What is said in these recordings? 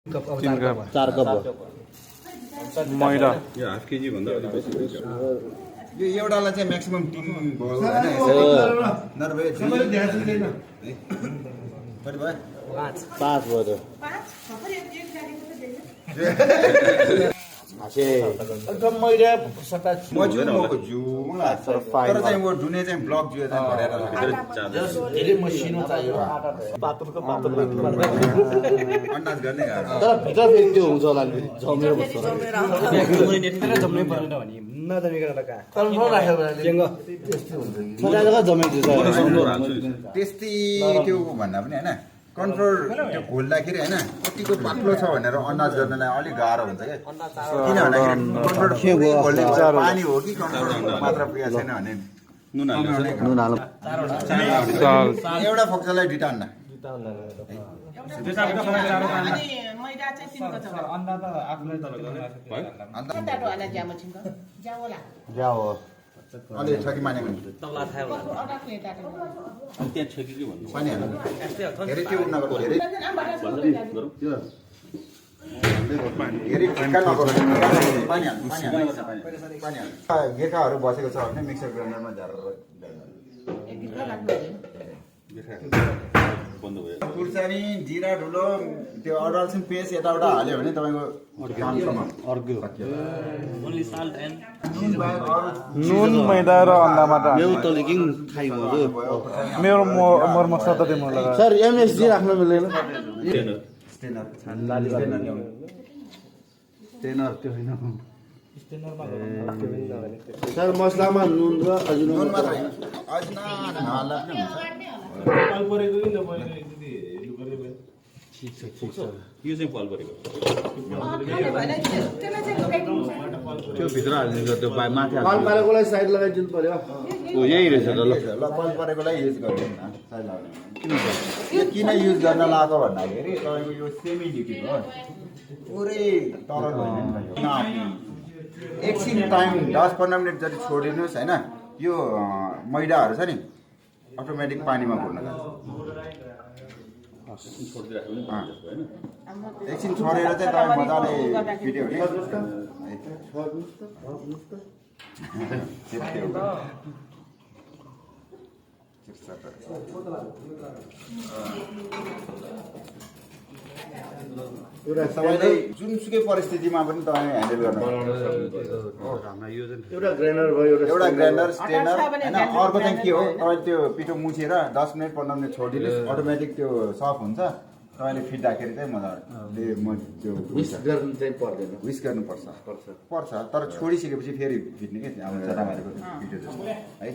4 cup मैदा यो half KG भन्दा अलि बेसी हुन्छ यो एउटालाई चाहिँ म्याक्सिमम 3 भयो हैन नरभए कति भयो 5 भयो त 5 एकदम मैदा सट्टा मको जुला तर चाहिँ वो जुने चाहिँ ब्लक जुए चाहिँ भरेर धेरै मसिनो चाहियो पातलको पातल अन्दाज गर्ने गाह्रो तर भित्र फेरि त्यो हुन्छ होला नि जमेर बस्छ जम्नै परेन भने नजमेको त कहाँ कन्ट्रोल राखेर जेंग त्यस्तै हुन्छ सबै जग्गा जमेको छ त्यस्तै त्यो भन्दा पनि हैन कन्ट्रोल त्यो घोल्दाखेरि हैन कतिको पातलो छ भनेर अन्दाज गर्नलाई अलि गाह्रो हुन्छ के किन भन्दाखेरि कन्ट्रोल के घोल्ने पानी हो कि कन्ट्रोल मात्र पुगेको छैन भने नुन हाल्नु नुन हाल्नु एउटा फोक्सोलाई डिटा अन्डा जाओ अलि ठकी मानेको त्यहाँ छेकी के भन्नु पानी हाल्नु धेरै त्यो नगर्नु धेरै धेरै ठिक्का नगर्नु पानी हाल्नु गेकाहरू बसेको छ भने मिक्सर ग्राइन्डरमा झारेर बन्द भयो खुर्सानी जिरा ढुलो त्यो अदरसिन पेस्ट यताउता हाल्यो भने तपाईँको नुन मैदा र अन्डा मात्र मेरो तले किन खाइ मजो मेरो मर मसला त दिनु लगा सर एमएसजी राख्न मिल्दैन स्टेनर त्यो होइन सर मसलामा नुन र अजिनो नुन मात्र होइन अजिना नहाल्दा पनि हुन्छ ठिक छ यो चाहिँ फल परेको त्यो भित्र हालिदिन्छ त्यो माथि पाल पारेकोलाई साइड लगाइदिनु पर्यो ओ यही रहेछ त ल पल परेकोलाई युज गर्दैन यो किन युज गर्न लाग्यो भन्दाखेरि तपाईँको यो सेमी लिक्विड हो पुरै तरल होइन नि त यो एकछिन टाइम 10-15 मिनट जति छोडिदिनुहोस् होइन यो मैदाहरू छ नि अटोमेटिक पानीमा घुल्न जान्छ एकछिन छोडेर चाहिँ तपाईँ मजाले फिट्यो भने तपाईँले जुनसुकै परिस्थितिमा पनि तपाईँ ह्यान्डल गर्न एउटा ग्राइन्डर भयो एउटा ग्राइन्डर स्टेनर होइन अर्को चाहिँ के हो तपाईँ त्यो पिठो मुछेर 10 मिनट 15 मिनट छोडिदिनुहोस् अटोमेटिक त्यो सफ्ट हुन्छ तपाईँले फिट्दाखेरि चाहिँ मजाले त्यो विस्क गर्नु चाहिँ पर्दैन विस्क गर्नुपर्छ पर्छ तर छोडिसकेपछि फेरि फिट्ने के अब जताभारीको पिठो जस्तो है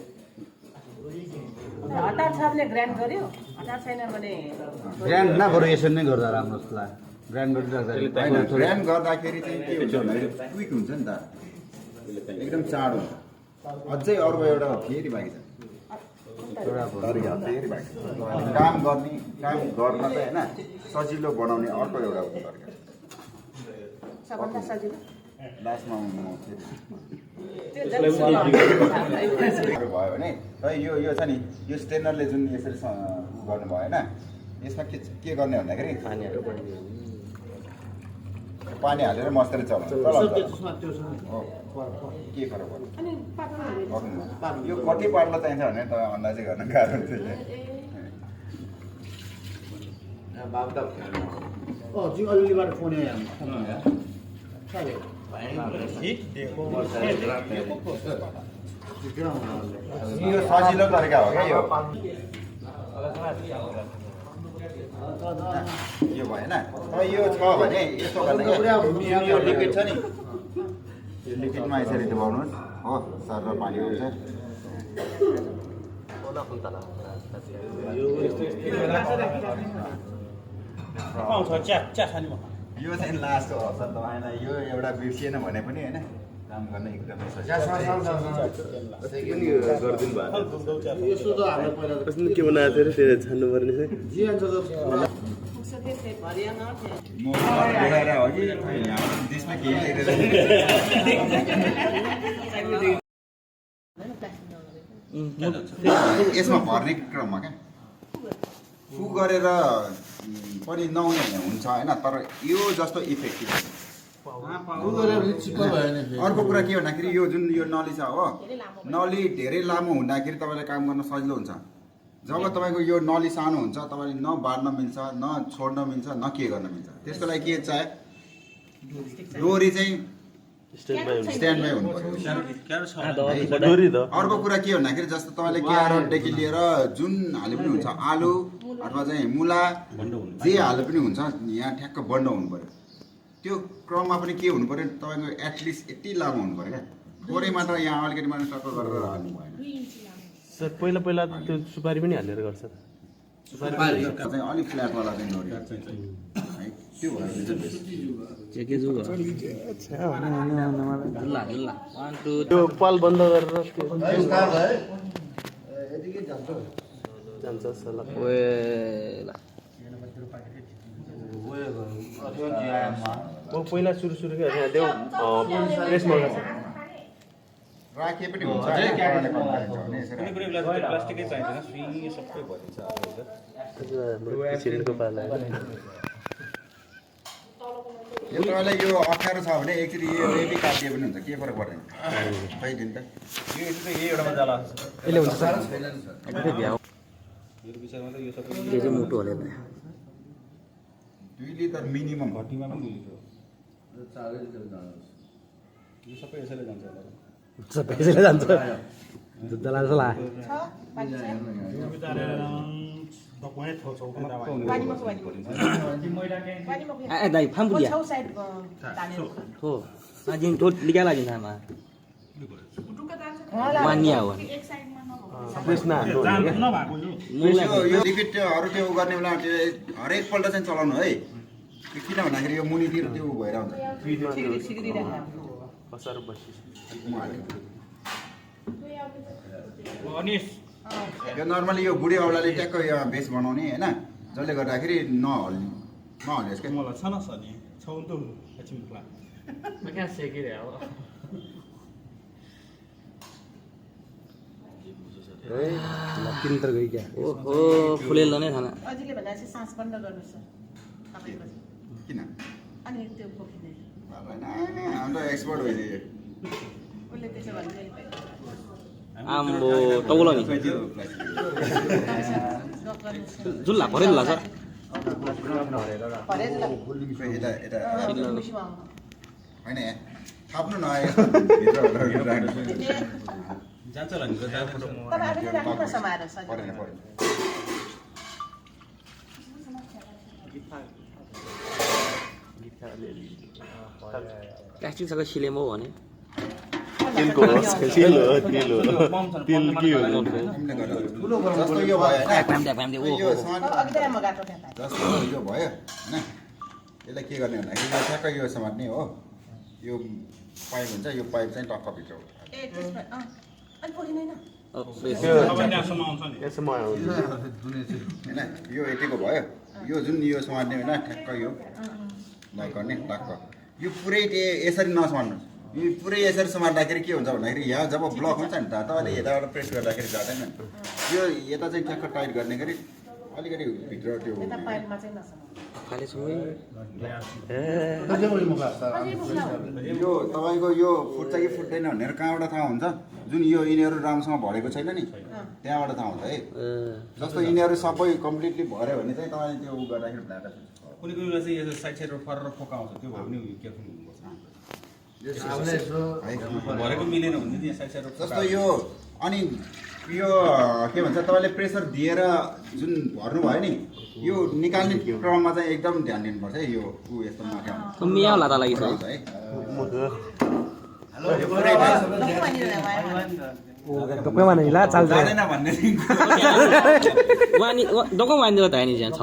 हतार छ भने ग्राइन्ड गर्यो हतार छैन भने ग्राइन्ड नगरौँ यसरी नै गर्दा राम्रो जस्तो लाग्यो ग्राइन्ड गरिराख्दा ग्राइन्ड गर्दाखेरि चाहिँ के हुन्छ भन्दाखेरि क्विक हुन्छ नि त एकदम चाँडो हुन्छ अझै अर्को एउटा फेरि बाँकी छ तरिका फेरि बाँकी छ काम गर्न चाहिँ होइन सजिलो बनाउने अर्को एउटा तरिका सबभन्दा सजिलो लास्टमा म फेरि भयो भने र यो छ नि यो स्टेनरले जुन यसरी गर्नुभयो होइन यसमा के गर्ने भन्दाखेरि पानी हालेर मजाले चलाउँछ के फरक पर्छ यो कति पार्न चाहिन्छ भने तपाईँ अन्दाजै गर्न गाह्रो हुन्छ अलिअलिबाट फोन यो सजिलो तरिका हो क्या यो भएन तर यो छ भने यस्तो गर्दा यो लिक्विड छ नि यो लिक्विडमा यसरी दबाउनुहोस् हो सर र पानी हुन्छ यो चाहिँ लास्ट हो सर तपाईँलाई यो एउटा बिर्सिएन भने पनि होइन काम गर्न एकदमै के बनाएको थियो त्यसले छान्नु पर्ने हो कि देशमा केही यसमा भर्ने क्रममा क्या फु गरेर पनि नहुने हुन्छ होइन तर यो जस्तो इफेक्टिभ अर्को कुरा के भन्दाखेरि यो जुन यो नली छ हो नली धेरै लामो हुँदाखेरि तपाईँलाई काम गर्न सजिलो हुन्छ जब तपाईँको यो नली सानो हुन्छ तपाईँले न बाँड्न मिल्छ न छोड्न मिल्छ न के गर्न मिल्छ त्यसको लागि के चाहे डोरी चाहिँ स्ट्यान्ड बाई हुनु पर्यो अर्को कुरा के भन्दाखेरि जस्तो तपाईँले क्यारटदेखि लिएर जुन हाले पनि हुन्छ आलु अथवा चाहिँ मुला जे हाले पनि हुन्छ यहाँ ठ्याक्क बन्द हुनु पर्यो त्यो क्रममा पनि के हुनु पर्यो तपाईँको एटलिस्ट यति लामो हुनु पर्यो क्या थोरै मात्र यहाँ अलिकति मात्र टक्कर गरेर हाल्नु भएन सर पहिला त्यो सुपारी पनि हालेर गर्छ चाहिँ अलिक फ्ल्याटवाला चाहिँ डोरी है त्यो त्यो पाल बन्द गरेर जान्छ सल्लाह पहिला सुरु के देऊ प्रेस मगाएको राखे पनि हुन्छ प्लास्टिकै चाहिँदैन सुई सबै भरिन्छ किचनको पाला यो तपाईँलाई यो अप्ठ्यारो छ भने एकचोटि यो यदि काटिए पनि हुन्छ के फरक पर्दैन खै दिन त यो एउटामा जाला यसले हुन्छ सर यो विषयमा त यो सबै यो चाहिँ मुटु हालेर 2 लिटर मिनिमम घटीमा पनि 2 लिटर यो सबै यसैले जान्छ होला सबै यसैले जान्छ दुध लान्छ ला दाइ फार्म पुग्यो हो आज टोट निकाला दिन थामा वानिया हो प्रेसमा यो लिक्विडहरू त्यो गर्ने बेला त्यो हरेकपल्ट चाहिँ चलाउनु है किन भन्दाखेरि यो मुनितिर त्यो भएर हुन्छ यो नर्मली यो बुढी औलाले ट्याक्क यो बेस बनाउने होइन जसले गर्दाखेरि नहल्योस् क्या मलाई छ न सनी छौँ किन्तर गई क्या ओहो फुलेल नै थाना अझैले भन्दा चाहिँ सास बन्द गर्नुहोस् सर तपाईँको किन अनि त्यो पोखिँदै हाम्रो एक्सपर्ट भइदियो उसले त्यसो भने आम्बो टौलो नि जुल्ला परेन होला सर होइन थाप्नु न जान्छ होला नि तपाईँ राख्नु न समाएर सर परेन परेन प्लास्टिक सबै सिलेम हो भने तिलको तिल हो तिल के हो जस्तो यो भयो फ्याम्दे होइन यो समाज अघि मगाएको त्यहाँ जस्तो यो भयो होइन यसलाई के गर्ने भन्दाखेरि यो ठ्याक्क यो समात्ने हो यो पाइप हुन्छ यो पाइप चाहिँ टक्कभित्र हो ए त्यसमा अनि पोखिँदैन यसो म होइन यो यतिको भयो यो जुन यो समात्ने होइन ठ्याक्क यो लाइक गर्ने टक्क यो पुरै यसरी नसमाट्नु यो पुरै यसरी समात्दाखेरि के हुन्छ भन्दाखेरि यहाँ जब ब्लक हुन्छ नि त तपाईँले यताबाट प्रेस गर्दाखेरि जाँदैन यो यता चाहिँ ठ्याक्क टाइट गर्ने गरी अलिकति भित्र त्यो यता पाइपमा चाहिँ नसम्म खाली छु यो तपाईँको यो फुट्छ कि फुट्दैन भनेर कहाँबाट थाहा हुन्छ जुन यो यिनीहरू राम्रोसँग भरेको छैन नि त्यहाँबाट थाहा हुन्छ है जस्तो यिनीहरू सबै कम्प्लिटली भर्यो भने चाहिँ तपाईँले त्यो उ गर्दाखेरि भ्याएर कुनै कुनै बेला चाहिँ यो साइड साइडबाट फरेर फोकाउँछ त्यो भयो भने केयरफुल हुनुपर्छ भरेको मिलेन भने चाहिँ साइड साइडबाट जस्तो यो अनि यो के भन्छ तपाईँले प्रेसर दिएर जुन भर्नुभयो नि यो निकाल्ने क्रममा चाहिँ एकदम ध्यान दिनुपर्छ है यो ऊ यस्तो माथि मिया होला त लागि छ है ढोकै माने ला चाल जाँदैन भन्ने वानी डोको वानी त हैन छ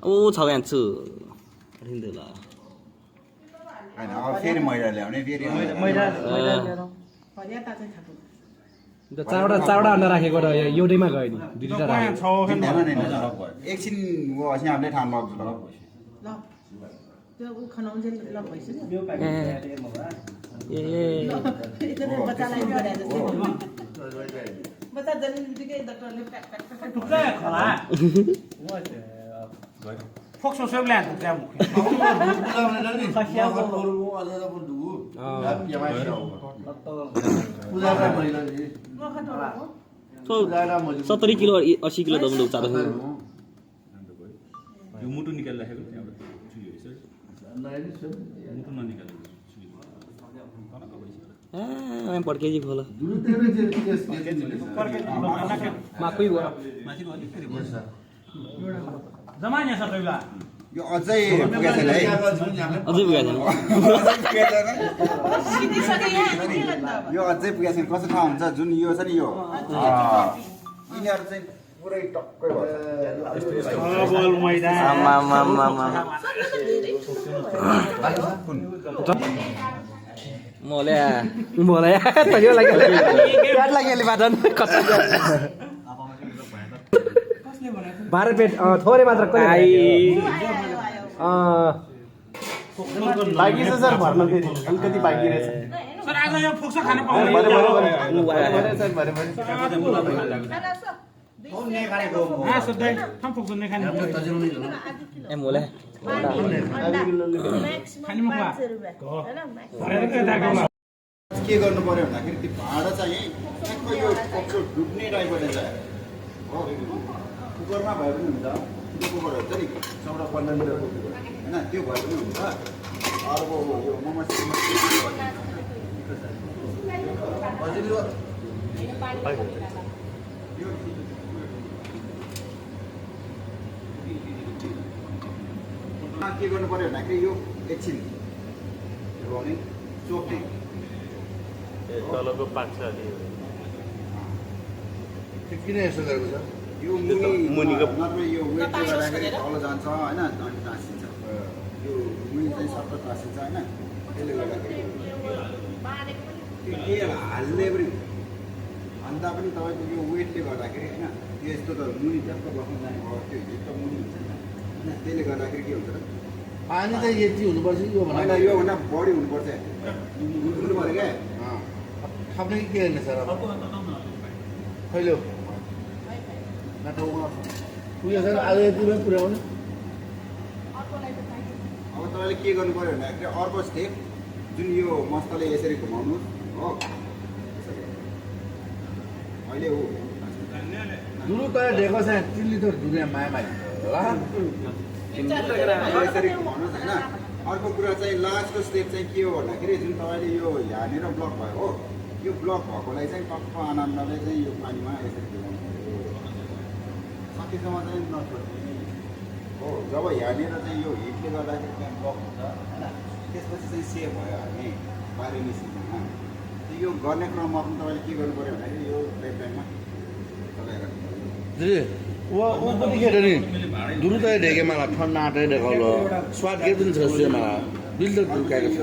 ओ छ यान्छु रिन्देला होइन अब फेरि मैला ल्याउने फेरि चावडा अन्डा राखेको र एउटैमा गयो नि दुईटा राखेको एकछिन वो अस्ति हामीले ठाउँ लग्छु ल त्यो उ खनाउँछ ल भइसक्यो ए बच्चालाई गरे जस्तै बच्चा जन्मिने बित्तिकै डाक्टरले प्याक प्याक प्याक टुक्रा खला फोक्सो सब ल्यान्छ त्यहाँ मुख तो 70 किलो 80 किलो दम उचाल्दा यो मुटु निकाल्दाखेरि त्यहाँबाट छुयो यसरी मुटु ननिकाल्नु मैं पढ़ के जी खोला माकुई हुआ माथि अलिकति बस्छ जमान्या छ तैला यो अझै पुगेको छैन है अझै पुगेको छैन सिधिसके यहाँ यो अझै पुगेको छैन कस्तो ठाउँ हुन्छ जुन यो छ नि यो यिनीहरू चाहिँ पुरै टक्कै भन्छ बल मैदान मोले तैयो लाग्यो प्याट लाग्यो बाटन कता 12 पेट थोरै मात्र आयो बाँकी छ सर भर्न फेरि अलिकति बाँकी रहेछ सर आज यो फोक्सो खान पाउने हाँ सधैँ थम फोक्सो नै खाने ए मोले के गर्नु पर्यो भन्दाखेरि त्यो भाँडा चाहिँ ठ्याक्क यो पक्ष डुब्ने टाइपको रहेछ हो कुकरमा भए पनि हुन्छ त्यो कुकर हुन्छ नि 14-15 मिनटको कुकर होइन त्यो भए पनि हुन्छ अर्को यो मोमो के गर्नु पर्यो भन्दाखेरि यो एकछिन रोने चोक्ने तलको पाक्छ अलि किन यसो गरेको छ यो मुनिको नत्र यो वेटले गर्दाखेरि तल जान्छ होइन अनि टाँसिन्छ यो मुनि चाहिँ सबै टाँसिन्छ होइन त्यसले गर्दाखेरि त्यो के हाल्ने पनि अन्त पनि तपाईँको यो वेटले गर्दाखेरि होइन यस्तो त मुनि ट्याक्क बस्नु जाने भयो त्यो हिट मुनि हुन्छ होइन त्यसले गर्दाखेरि के हुन्छ र पानी चाहिँ यति हुनुपर्छ कि यो होइन योभन्दा बढी हुनुपर्छ हुनु पऱ्यो क्या थप्ने कि के गर्ने सर अब कहिले हो पुग्यो सर आज यतिमै पुर्याउनु अब तपाईँले के गर्नु पऱ्यो भन्दाखेरि अर्को स्टेप जुन यो मस्तले यसरी घुमाउनु हो अहिले हो दुरु त ढेको छ 3 लिटर दुनियाँ माया माया यसरी घुमाउनुहोस् होइन अर्को कुरा चाहिँ लास्टको स्टेप चाहिँ के हो भन्दाखेरि जुन तपाईँले यो यहाँनिर ब्लक भयो हो यो ब्लक भएकोलाई चाहिँ टक्क आनन्दले चाहिँ यो पानीमा यसरी घुमाउनु सकेसम्म चाहिँ नछोड्ने हो जब यहाँनिर चाहिँ यो हिटले गर्दाखेरि त्यहाँ ब्लक हुन्छ होइन त्यसपछि चाहिँ सेभ भयो हामी बाहिर निस्किँदैन यो गर्ने क्रममा पनि तपाईँले के गर्नु पऱ्यो भन्दाखेरि यो ब्रेक टाइममा चलाएर वो पनि के नि दुरु त ढेके मलाई ठन्डा आँटै ढेकाउलो स्वाद के पनि छ सुमा बिल त दुकाएको छ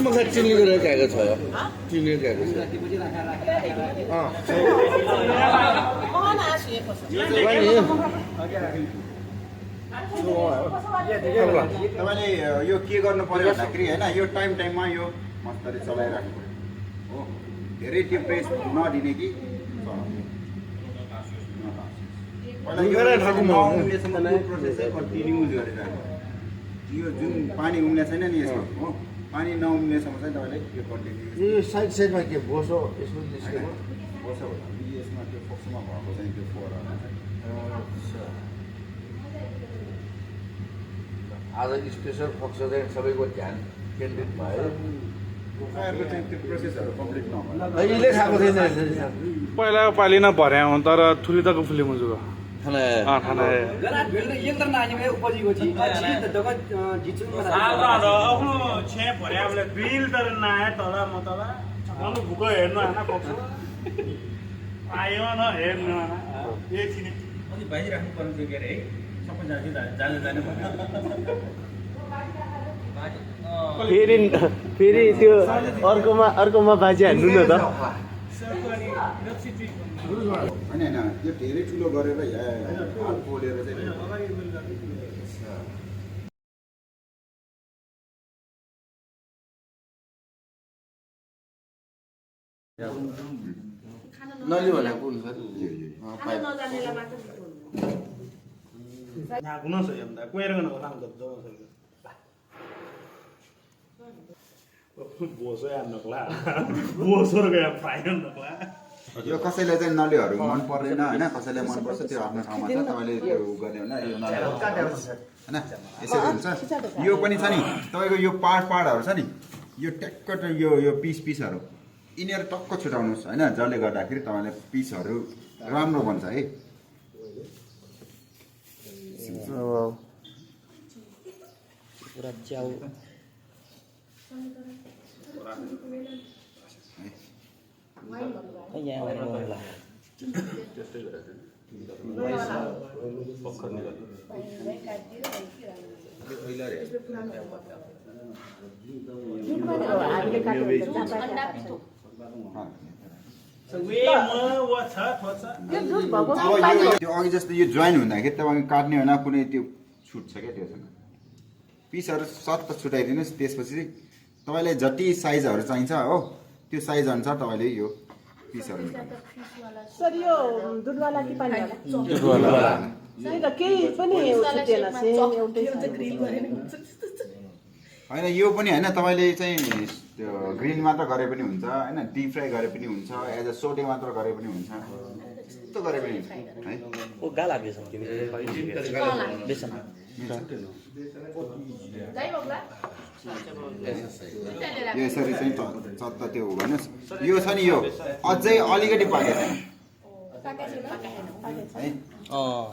म चाहिँ चिल्ली गरेर खाएको छ चिल्ली खाएको छ तपाईँले यो के गर्नु पर्यो भन्दाखेरि होइन यो टाइममा यो मजाले चलाइराख्नु पर्यो हो धेरै त्यो प्रेस नदिने कि प्रोसेस चाहिँ कन्टिन्यू गरिरहनु यो जुन पानी उम्ले छैन नि यसमा हो पानी नउम्लेसम्म चाहिँ तपाईँले यो कन्टिन्यू यो साइडमा के बोसो यसमा निस्केको बोसो यसमा त्यो फोक्सोमा भएको चाहिँ त्यो फोहोरहरू आज स्पेसल फोक्सो चाहिँ सबैको ध्यान केन्द्रित भयो तपाईँहरूको चाहिँ त्यो प्रोसेसहरू कम्प्लिट नभयो अहिले खाएको थिएन पहिला पालि न भर्या हुँ तर थुलिताको फुले मुजुको खाना यंत्र नानी में उपजी को जी जगह जिचु में आफ्नो छे भर्याले बिल तर नआए तला मतला छकाउनु भुको हेर्नु हैन फोक्सो आयो न हेर्नु हैन एकछिन अलि बाहिर राख्नु पर्ने थियो के रे सबै जाने फेरि त्यो अर्कोमा बाजी हान्नु न त होइन यो धेरै ठुलो गरेर हात पोलेर चाहिँ नली भनेको कुन सर खाना नजानेलाई मात्र Aku nasi yang dah, kau yang nak orang kerja macam tu. Bos yang nak lah, bos orang yang payah nak lah. यो कसैलाई चाहिँ नलीहरू मन पर्दैन होइन कसैलाई मन पर्छ त्यो आफ्नो ठाउँमा छ तपाईँले त्यो गर्ने होला यो नली होइन यसरी हुन्छ यो पनि छ नि तपाईँको यो पार्टहरू छ नि यो ट्याक्क यो पिसहरू यिनीहरू टक्क छुटाउनुहोस् होइन जसले गर्दाखेरि तपाईँले पिसहरू राम्रो बन्छ है पुरा च्याउ यहाँ होला त्यो अघि जस्तो यो जोइन हुँदाखेरि तपाईँको काट्ने होइन कुनै त्यो छुट्छ क्या त्योसँग पिसहरू सत्त छुटाइदिनुहोस् त्यसपछि चाहिँ तपाईँलाई जति साइजहरू चाहिन्छ हो त्यो साइज अनुसार तपाईँले यो पिसहरू सर यो दुधवाला कि पानीवाला त्यही त केही पनि छुटेन होइन यो पनि होइन तपाईँले चाहिँ त्यो ग्रिल मात्र गरे पनि हुन्छ होइन डिप फ्राई गरे पनि हुन्छ एज अ सोटे मात्र गरे पनि हुन्छ यस्तो गरे पनि हुन्छ है ओ गाला बेसन बेसन यो यसरी चाहिँ चत्त त्यो भन्नुहोस् यो छ नि यो अझै अलिकति पाकेको है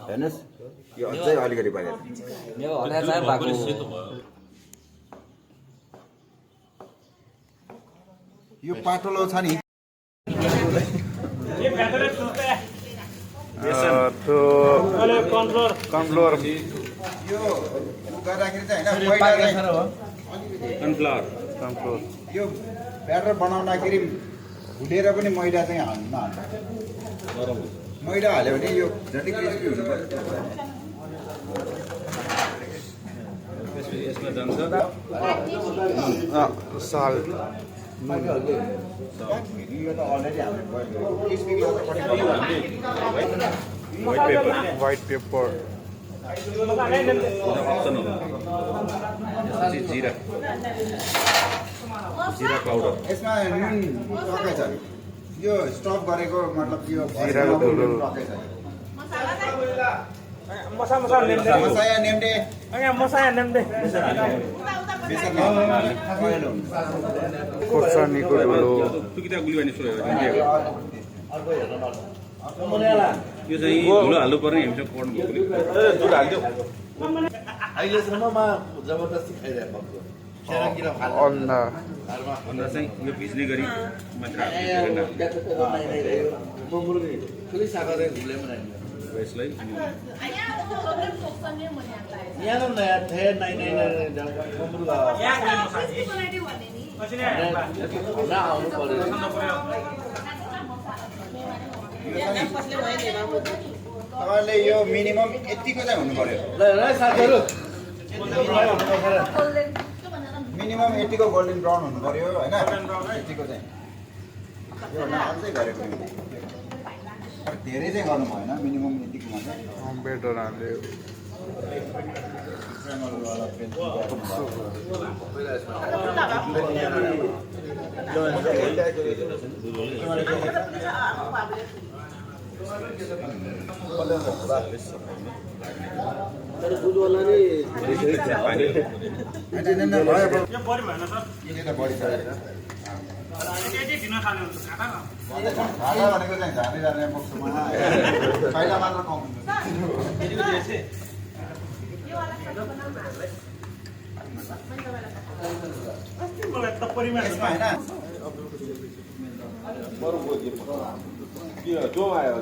हेर्नुहोस् यो अझै अलिकति पाकेको मेरो हल्का चाहिँ भएको यो पातलो छ नि कन्फ्लोर यो गर्दाखेरि चाहिँ होइन कन्फ्लोर यो ब्याटर बनाउँदाखेरि भुलेर पनि मैदा चाहिँ हाल्नु नहाल्नु मैदा हाल्यो भने यो जति क्रिस्पी हुनु पर्यो यसमा जान्छ साल यो त अलरेडी हाम्रो क्रिस्पीको व्हाइट पेपर जीरा पाउडर यसमा नुन टकै छ यो स्टप गरेको मतलब यो जिराको धुलो मसाया नेम्डे खोर्सानीको धुलो यो चाहिँ धुलो हाल्नु पर्ने हुन्छ पढ्नु धुलो हाल्दियो अहिलेसम्ममा जबरजस्ती खाइरहेको अन्डा अन्डा चाहिँ यो भिज्ने गरी मात्र यसलाई तपाईँले यो मिनिमम यतिको चाहिँ हुनु पर्यो मिनिमम यतिको गोल्डन ब्राउन हुनु पर्यो होइन यतिको चाहिँ यो अझै गरेको धेरै चाहिँ गर्नु भएन मिनिमम यतिकोमा चाहिँ बेटर हाल्यो दुधवाला नि भनेको चाहिँ झाँदै जाने पक्षमा पहिला मात्र कम जो आयो